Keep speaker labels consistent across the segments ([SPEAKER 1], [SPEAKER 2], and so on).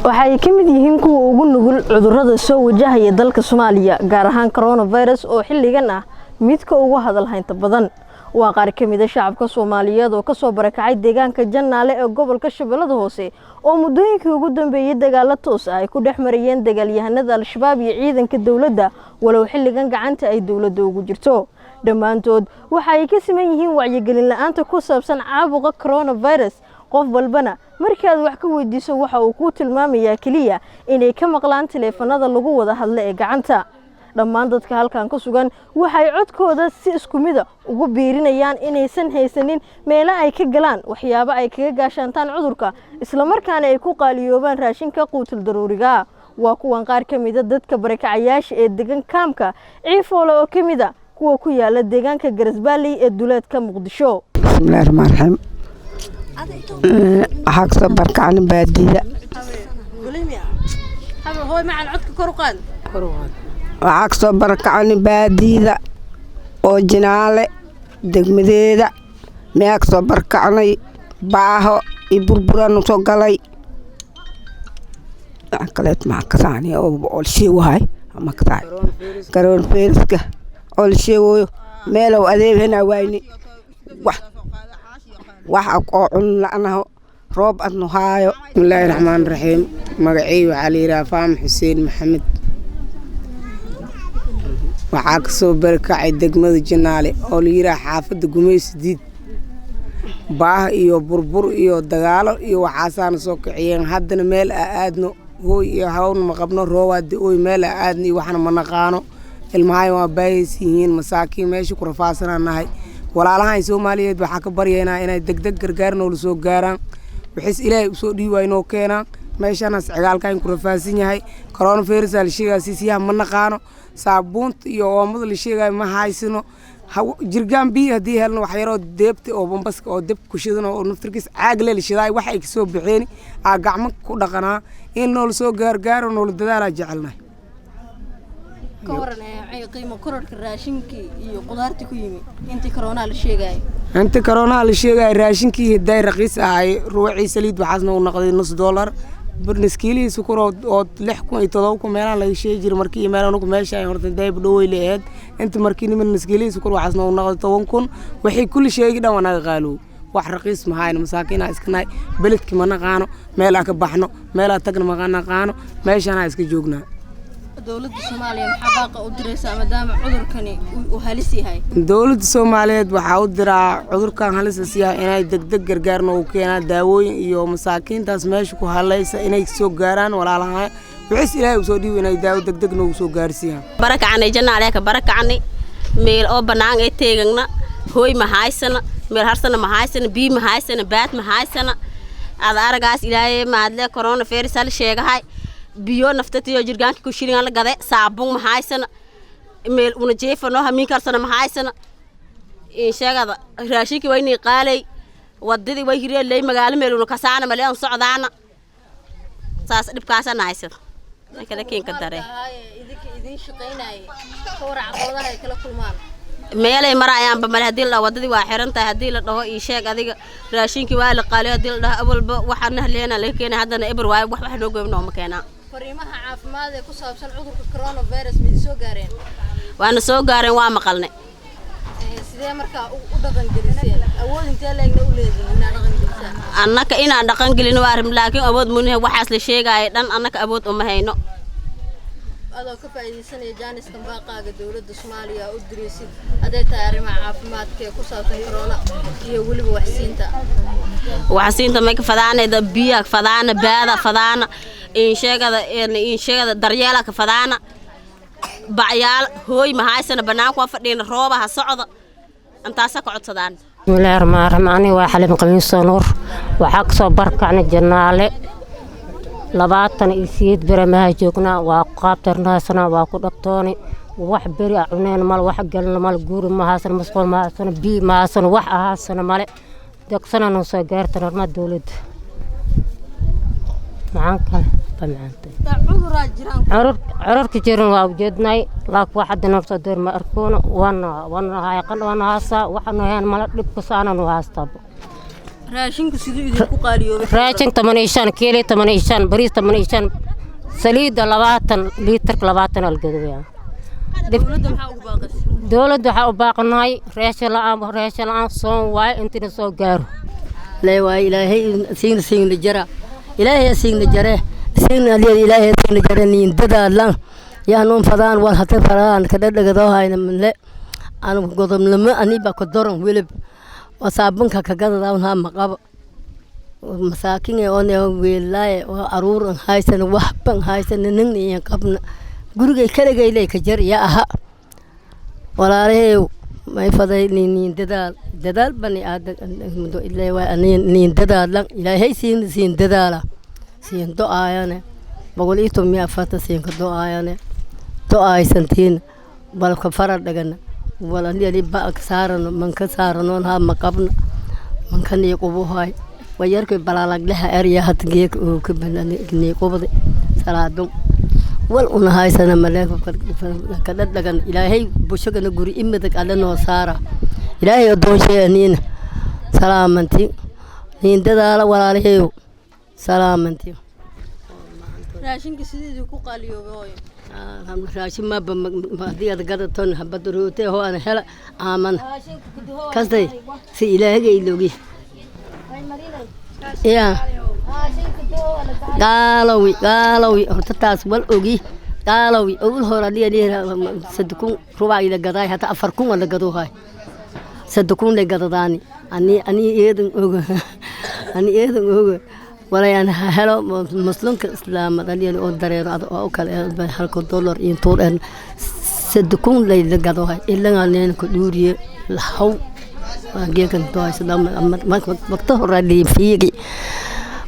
[SPEAKER 1] Waxa ay ka mid yihiin kuwa ugu nugul cudurrada soo wajahaya dalka Soomaaliya, gaar ahaan coronavirus oo xilligan ah midka ugu hadal haynta badan. Waa qaar ka mid ah shacabka Soomaaliyeed oo kasoo barakacay deegaanka Jannaale ee gobolka Shabeellada Hoose, oo muddooyinkii ugu dambeeyey dagaalo toos ah ay ku dhex marayeen dagaalyahanada Al-Shabaab iyo ciidanka dowladda, walow xilligan gacanta ay dowladda ugu jirto. Dhammaantood waxa ay ka siman yihiin wacyigelin la'aanta ku saabsan caabuqa coronavirus. Qof walbana markii aad wax ka weydiiso, waxa uu kuu tilmaamayaa keliya inay ka maqlaan taleefanada lagu wada hadla ee gacanta. Dhammaan dadka halkan ku sugan waxay codkooda si isku mida ugu biirinayaan inaysan haysanin meelo ay ka galaan waxyaabo ay kaga gaashaantaan cudurka, islamarkaana ay ku qaaliyoobaan raashinka quutul daruuriga. Waa kuwan qaar ka mida dadka barakacayaasha ee degan kaamka Ciifoole, oo ka mid ah kuwa ku yaala deegaanka Garasbaaley ee duleedka Muqdisho.
[SPEAKER 2] Bismillahi raxmaan raxiim. Waxaa kasoo barakacnay baadiyada. Waxaa kasoo barakacnay baadiyada oo Jinaale degmadeeda. Meyaa kasoo barakacnay? Baaho iyo burburanu soo galay. Wax kaleet maxaa kasaani oo la sheegahay ama kasaay coronaviruska oo la sheegayo? Meelow adeegana wayni, wax wax oo cun la'naho, roob adnu haayo.
[SPEAKER 3] Bismillaahi raxmaan raxiim. Magacayga waxaa la yidhaha Faam Xuseen Maxamed. Waxaa kasoo barakacay degmada Janaale oo la yidhaha xaafadda Gumaysi Diid. Baah iyo burbur iyo dagaalo iyo waxaasaana soo kiciyeen. Haddana meel aa aadno, hooy iyo hawna ma qabno. Roobaa da-ooy, meel aa aadno iyo waxna ma naqaano. Ilmahay waa baahaysa yihiin, masaakiin meesha ku rafaasanaa nahay. Walaalahan Soomaaliyeed waxaa ka baryaynaa inay degdeg gargaar noola soo gaaraan, wixiis Ilaahay usoo dhiibaay noo keenaan. Meeshanaas cigaalkan ku rafaasan yahay. Coronavirus la sheegaya, siisiyaha ma naqaano. Saabuunta iyo oomada la sheegayo ma haysano. Jirgaan biyo haddii helno, wax yaroo deebta oo bambaska oo deb ku shidan oo naftirkiis caag le la shidaay, wax ay kasoo baxeen aa gacmo ku dhaqanaa. In noola soo gaargaaro, noola dadaalaa jecelnahay.
[SPEAKER 1] Ka waran qiimo kororka raashinkii iyo qudaartii ku yimi intii koronaha la sheegayay?
[SPEAKER 3] Inta koronaha la sheegaya, raashinkii hiday raqiis ahay. Ruucii saliid waxaasna uu noqday nus dollar. Niskiilihii sukur oo 6000 iyo 7000 meelaha laga sheegi jiray markii meel anugu meesha ay horta dayb dhowey la ahayd inta markii niman, niskiilihii sukur waxaasna uu noqday 10,000. Wixii kulli sheegi dhan waa naga qaalow, wax raqiis mahayno. Masaakiinaa iska nahay, beledki ma naqaano, meel aa ka baxno, meel aa tagna ma naqaano, meeshaanaa iska joognaa.
[SPEAKER 1] Dowladda Soomaaliya maxaa baaqa u diraysaa, maadaama cudurkani uu halis yahay?
[SPEAKER 3] Dowladda Soomaaliyeed waxaa u diraa, cudurkan halisas yahay, inay degdeg gargaar noogu keenaan, daawooyin iyo masaakiintaas meesha ku halaysa inay soo gaaraan. Walaalaha wixiis Ilaahay usoo dhiibo, inay daawo degdeg noogu soo gaarsiiyaan.
[SPEAKER 4] Barakacnay Janaale ka barakacnay, meel oo bannaan ay teegagna, hooy ma haysana, meel harsana ma haysana, biyo ma haysana, baad ma haysana. Ada aragaas Ilaahay maadle. Corona virus hal sheegahay, biyo naftatiyo jirgaanka ku shilingan la gade, saabuun ma haysana, meel una jeefano hamiin karsana ma haysana. In sheegada raashinkii waynii qaalay, wadadii way hireeley, magaalo meel una kasaana male aan socdaana. Saas dhibkaasana haysada kala keenka dare.
[SPEAKER 1] Idinka idin shaqaynayay, ka waran caqabadaha ay kala kulmaan?
[SPEAKER 4] Meelay marayaanba male. Haddii la dhaho wadadii waa xiran tahay, haddii la dhaho ii sheeg adiga raashinkii waa la qaaliyo, haddii la dhaho awalba waxaana haleena laga keenay, haddana eber waayo, wax noo goyn nooma keenaa.
[SPEAKER 1] Fariimaha caafimaad ee ku saabsan cudurka coronavirus ma idin soo gaareen?
[SPEAKER 4] Waana soo gaareen, waa maqalnay.
[SPEAKER 1] Sidee markaa u dhaqangeliseen? Awood intee leegna u leedihin inaad dhaqangelisaan?
[SPEAKER 4] Annaka inaan dhaqan gelino waa arrin, laakiin awood munihe. Waxaas la sheegaayo dhan annaka awood uma hayno.
[SPEAKER 1] Adoo ka faa'iidaysanaya jaaniskan, baaqaaga dowladda Soomaaliya u diraysid hadday tahay arrimaha caafimaadka ee ku saabsan corona iyo weliba waxsiinta?
[SPEAKER 4] Waxsiinta may ka fadaanayda? Biya fadaana, baada fadaana, insheegada insheegada, daryeela ka fadaana, bacyaal. Hooy ma haysana, bannaanka waa fadhiyana, rooba ha socda, intaasa ka codsadaan.
[SPEAKER 5] Bismillahi raxmaan raxiim. Aniga waa Xalim Qamiiso Nuur. Waxaa kasoo barkacnay Janaale, 28 bere maha joognaa. Waa qaabtarnaasana, waa ku dhabtooni. Wax beri a cuneen male, wax galna male, guuri ma haasano, masquul ma haasano, biyo ma haasano, wax ahaasano male. Degsana noo soo gaarta normaa dowladda. Maxaan kale ba macaantay?
[SPEAKER 1] Cuduraa jiraan.
[SPEAKER 5] Cururka jiran waa ujeednay, laakiin wax hadda noo soo door ma arkoona. Waana waana hayqan, waana haastaa, waxaanu hayn male. Dhibka saana nu haastaaba.
[SPEAKER 1] Raashinku siduu idinku qaaliyoobay?
[SPEAKER 5] Raashin 15 kiilo, 15 bariis, 15 saliidda, 20 liitarka, 20 algadooya.
[SPEAKER 1] Dowladda maxaa ugu baaqaysa?
[SPEAKER 5] Dowladda waxaa u baaqanahay raashin la'aan, raashin la'aan, soon waaye, intina soo gaaro.
[SPEAKER 6] Leewaay, Ilaahay siigna, siigna jara, Ilaahay siigna jare, siigna aliyad, Ilaahay siigna jare. Niin dadaalan yaanuun fadaan wal hata faraan kadhadhagadoo hayna mle anu godobnimo aniba ka doran welib wasaabunka kagadadawn ha maqabo masaakin oone weelaaye oo aruuran haysana, waxban haysana, ningna iyo qabna, gurigay kaligayley ka jar ya aha. Walaalaheew, may faday niin dadaal, dadaal bani niin dadaalan. Ilaahay siin siin dadaala, siin do-aayane, 114 siinka do-aayane, do-aaysantiin balka fara dhagana walani ba ka saarano manka saaranoon ha maqabna manka niiqubuhay wayarkay balaalagleha erya hadgeek oo ka niiqubda salaadun wal una haysana maleekadhadhagan. Ilaahay bushagana guri imidag alle noo saara. Ilaahay adoonshay aniina salaamanti niin dadaala. Walaalaheeyo, salaamanti.
[SPEAKER 1] Raashinka siduu idinku qaaliyoobay, hooyo?
[SPEAKER 6] Raashin maba hadii ad gadaton habad roote hoo ana hela aaman kastay si Ilaahagay logi ya qaalowi, qaalowi horta taas wal ogi qaalowi. Owal hore adii 3 kun rubac ila gadaay, hata 4 kun la gadohay, 3 kun la gadadaani. Ani eedan oga, ani eedan oga. Walayaan helo muslimka islaamad aliyan oo dareero ad oo kale halka dollar iyo tuur en 3 kun la gadohay ilaa neen ku dhuuriye lahaw geekan waqti hore fiigi.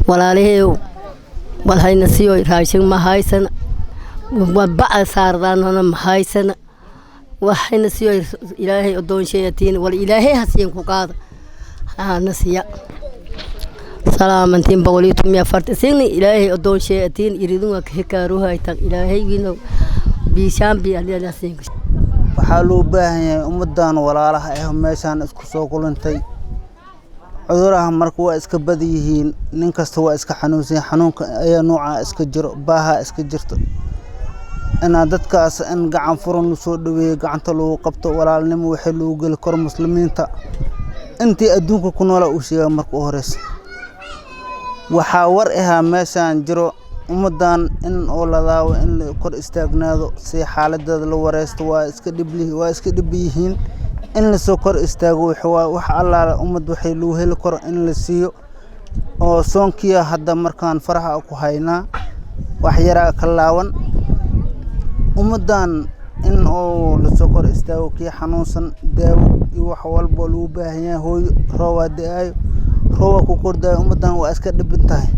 [SPEAKER 6] Walaalaheew, wal hayna siyo raashin ma haysana, baca saardaanona ma haysana. Waxayna siyo Ilaahay adoonsheeyatiin wal Ilaahay hasiin ku qaada hana siya. Salaamantiin, 114 isagna Ilaahay adoonsheeyatiin iridunga hekaaruhaytan. Ilaahay wiino biishaan bi aliyasiin.
[SPEAKER 7] Waxaa loo baahan yahay ummadan walaalaha ah meeshaan isku soo kulantay. Cuduraha marka waa iska badan yihiin, nin kasta waa iska xanuunsan yahay, xanuunka ayaa noocaa iska jiro, baaha iska jirto. Inaa dadkaas in gacan furan lasoo dhaweeyo, gacanta lagu qabto, walaalnimo waxay lagu geli karo muslimiinta intii adduunka ku noolaa uu sheegaa. Marka u horeysa waxaa war ahaa meeshaan jiro ummadan in oo ladaawo, in la kor istaagnaado si xaaladeeda la wareysto. Waa iska dhibli, waa iska dhib yihiin in lasoo kor istaago. Wax allaala ummad waxay lagu heli karo in la siiyo oo soonkiya hadda markaan faraha ku haynaa wax yaraa ka laawan. Ummadan in oo lasoo kor istaago, kii xanuunsan daawo iyo wax walbo lagu baahan yahay. Hooyo, roobaa da-aayo, roobaa ku kordaayo, ummadan waa iska dhibin tahay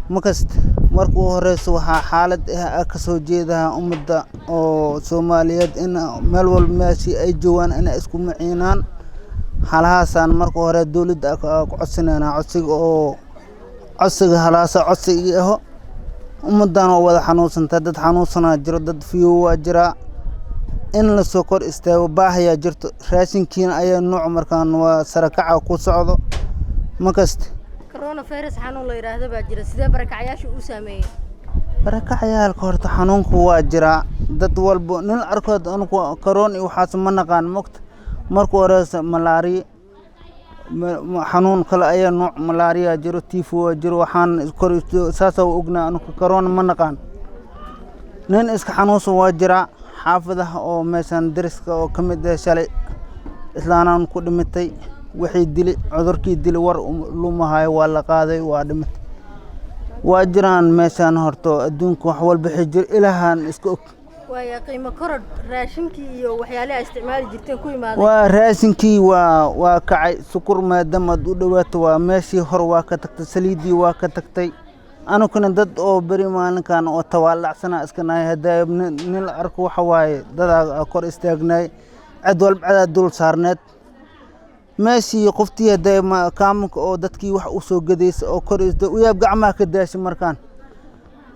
[SPEAKER 7] makasta. Marka u horeyso waxaa xaalad ah kasoo jeedaha ummadda oo Soomaaliyeed in meel walba meeshii ay joogaan inay isku maciinaan halahaasaan. Marka hore dowladda ku codsanaynaa codsiga oo codsiga halaasa codsiga aho. Ummadan waa wada xanuunsantaa, dad xanuunsanaa jiro, dad fiyow waa jiraa. In lasoo kor istaago, baahayaa jirto, raashinkiina ayaa nooc markaan waa sarakaca ku socdo makasta.
[SPEAKER 1] Coronavirus xanuun la yidhaahdo baa jira, sidee barakacyaasha uu saameeyey?
[SPEAKER 7] Barakacayaalka horta xanuunku waa jiraa. Dad walbo nin arkood anugu karoon iyo waxaas ma naqaan mogta. Marka horeysa malaariya, xanuun kale ayaa nooc malaariya jiro, tifo waa jiro, waxaan kor saasaa u ognaa. Anugu karoon ma naqaan. Nin iska xanuunsan waa jiraa xaafadaha oo meeshaan dariska oo ka mid ah. Shalay islaanaan ku dhimatay, wixii dili cudurkii dili war lumahayo, waa la qaaday, waa dhimatay. Waa jiraan meeshaan horto adduunka wax walba xijir Ilaahaan iska og.
[SPEAKER 1] Waaya, qiimo korodh raashinkii iyo waxyaalihi ay isticmaali jirteen ku imaaday?
[SPEAKER 7] Waa raashinkii waa kacay. Sukur maadaama aad u dhawaato waa meeshii hore waa ka tagtay, saliiddii waa ka tagtay. Anukuna dad oo beri maalinkan oo tawaalacsana iska nahay. Haddaa nin la arko waxa waaye dadaa kor istaagnaay, cid walba cidaa dul saarneed meeshii qoftii. Hadday kaamanka oo dadkii wax u soo gadaysa oo kor uyaab gacmaha ka daashay markaan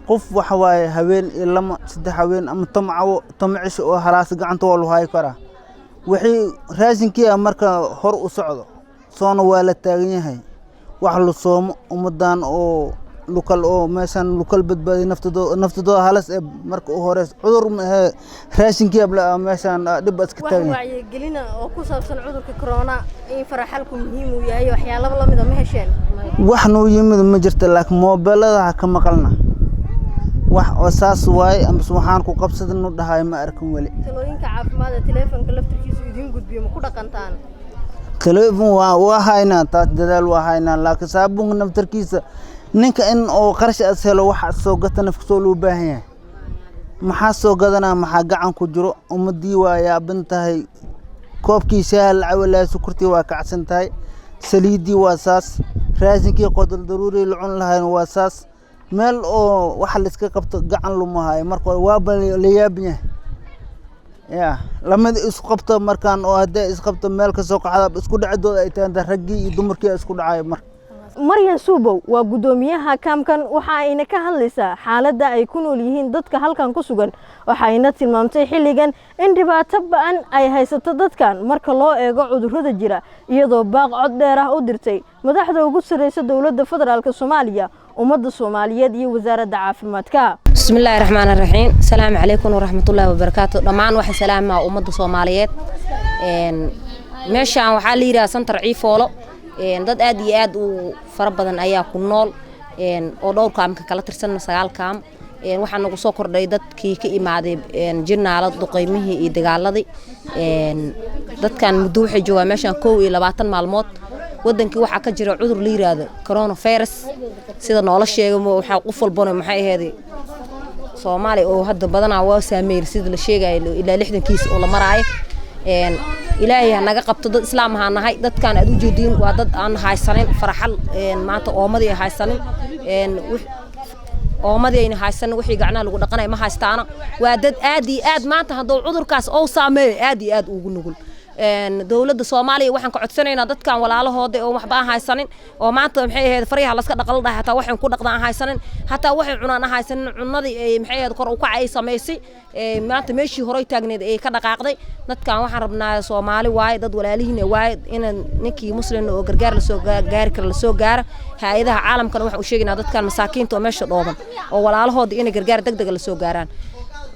[SPEAKER 7] qof waxa waaye habeen iyo lama saddex habeen ama 10 cawo, 10 cisho oo halaas gacanta waa lagu hayi karaa wixii raashinkii ah. Marka hor u socdo Soona waa la taagan yahay, wax lu soomo ummadan oo lukal oo meeshan lukal badbaadiyo naftadooda halas ee marka u horeysa cudur ma ahee, raashinkii abla meeshan dhib baa iska
[SPEAKER 1] Wax
[SPEAKER 7] taagan yahay.
[SPEAKER 1] Wacyigelina oo ku saabsan cudurka corona, in faraxalku muhiim uu yahay, waxyaalaba lamida ma hesheen?
[SPEAKER 7] Wax noo yimid ma jirta, laakiin moobeelada ha ka maqalna wax oo saas waaye amase waxaan ku qabsadanu dhahay ma arkin weli.
[SPEAKER 1] Talooyinka caafimaad ee taleefanka laftirkiisu idiin gudbiyo ma ku dhaqantaan?
[SPEAKER 7] Taleefon waa haynaa, taas dadaal waa haynaa, laakiin saabuunka naftarkiisa ninka in oo qarash as helo waxa soo gata nafkasoo loo baahan yahay, maxaa soo gadanaa? Maxaa gacan ku jiro? Ummadii waa yaaban tahay. Koobkii shaaha la cabi lahaa sokortii waa kacsan tahay, saliiddii waa saas, raashinkii qodol daruuri la cun lahayn waa saas. Meel oo waxa la iska qabto gacan luma hayo. Marka hore waaba la yaaban yahay ya lamid isqabto markaan oo hadday isqabto meel kasoo qaxda isku dhacidooda ay tahay, raggii iyo dumarkii isku dhacayo marka.
[SPEAKER 1] Maryan Suubow waa guddoomiyaha kaamkan. Waxa ayna ka hadlaysaa xaaladda ay ku nool yihiin dadka halkan ku sugan. Waxayna tilmaamtay xilligan in dhibaato ba'an ay haysato dadkan marka loo eego cudurrada jira, iyadoo baaq cod dheer ah u dirtay madaxda ugu sarreysa dowladda federaalka Soomaaliya, ummadda Soomaaliyeed iyo wasaaradda caafimaadka.
[SPEAKER 8] بسم الله الرحمن الرحيم، السلام عليكم ورحمة الله وبركاته. Dhammaan waxaan salaamaa ummadda Soomaaliyeed. Meeshaan waxaa la yidhaha Santar Ciifoolo. Dad aad iyo aad u fara badan ayaa ku nool oo dhowr kaamka kala tirsan, sagaal kaam. Waxaa nagu soo kordhay dadkii ka imaaday Jinaala, duqeymihii iyo dagaaladii. Dadkan muddo waxay joogaan meeshaan 21 maalmood. Wadankii waxaa ka jira cudur la yiraahdo coronavirus, sida noola sheegay. Waxaa qof walbana, maxay ahayd, Soomaaliya oo hadda badanaa waa saameeyay, sida la sheegayo, ilaa 60 kiis oo la maraayo. Ilaahay ha naga qabto. Dad islaam ahaan nahay. Dadkan aad u jeediin waa dad aan haysanin faraxal maanta, oomadii ay haysanin, oomadii ayna haysanin, wixii gacnaha lagu dhaqanayo ma haystaana. Waa dad aad iyo aad maanta hadduu cudurkaas oo saameeyo aad iyo aad ugu nugul. Dowladda Soomaaliya waxaan ka codsanaynaa dadkan walaalahooda oo waxba aan haysanin, oo maanta, maxay ahayd, faryaha laska dhaqal dhahay, hataa waxaan ku dhaqda aan haysanin, hataa waxay cunaan aan haysanin. Cunadii ay, maxay ahayd, kor u kac ay samaysay, maanta meeshii horey taagneed ay ka dhaqaaqday. Dadkan waxaan rabnaa, Soomaali waaye, dad walaalihiin waaye, in ninkii muslim oo gargaar lasoo gaari kara lasoo gaara. Hay-adaha caalamkana waxaan u sheegaynaa dadkan masaakiinta oo meesha dhooban oo walaalahooda inay gargaar degdega lasoo gaaraan.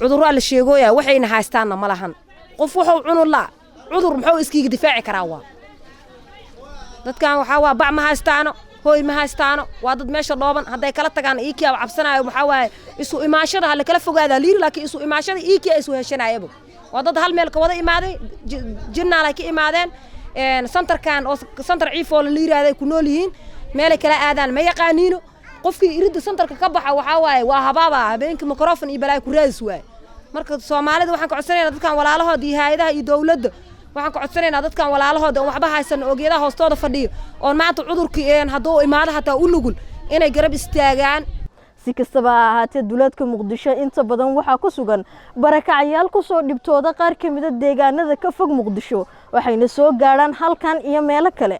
[SPEAKER 8] Cudurraa la sheegooya, waxayna haystaanna ma lahan. Qof wuxuu cunu laa, cudur muxuu iskiiga difaaci karaa? Waa dadkan waxaa waa bac ma haystaano, hooy ma haystaano, waa dad meesha dhooban. Hadday kala tagaan iikiyaa cabsanaayo. Waxaa waaye isu imaashada ha lakala fogaadaa liiri, laakiin isu imaashada iikiyaa isu heshanayaba. Waa dad hal meel ka wada imaaday, Jinnaalay ka imaadeen. Santarkan oo Santar Ciifoo la yiraahdo ay ku nool yihiin, meelay kala aadaan ma yaqaaniino. Qofkii iridda santarka ka baxa waxaa waaye waa habaaba, habeenkii microphone iyo balaayo ku raadis waaye. Marka Soomaalida waxaan ka codsanaynaa dadkan walaalahooda iyo hay-adaha iyo dowladda, waxaan ka codsanaynaa dadkan walaalahooda oon waxba haysan oo geedaha hoostooda fadhiyo, oon maanta cudurkii hadduu imaado hataa u nugul, inay garab istaagaan.
[SPEAKER 1] Si kastaba ha ahaatee, duleedka Muqdisho inta badan waxaa ku sugan barakacayaal kusoo dhibtooda qaar ka mida deegaanada ka fog Muqdisho, waxayna soo gaadhaan halkan iyo meelo kale.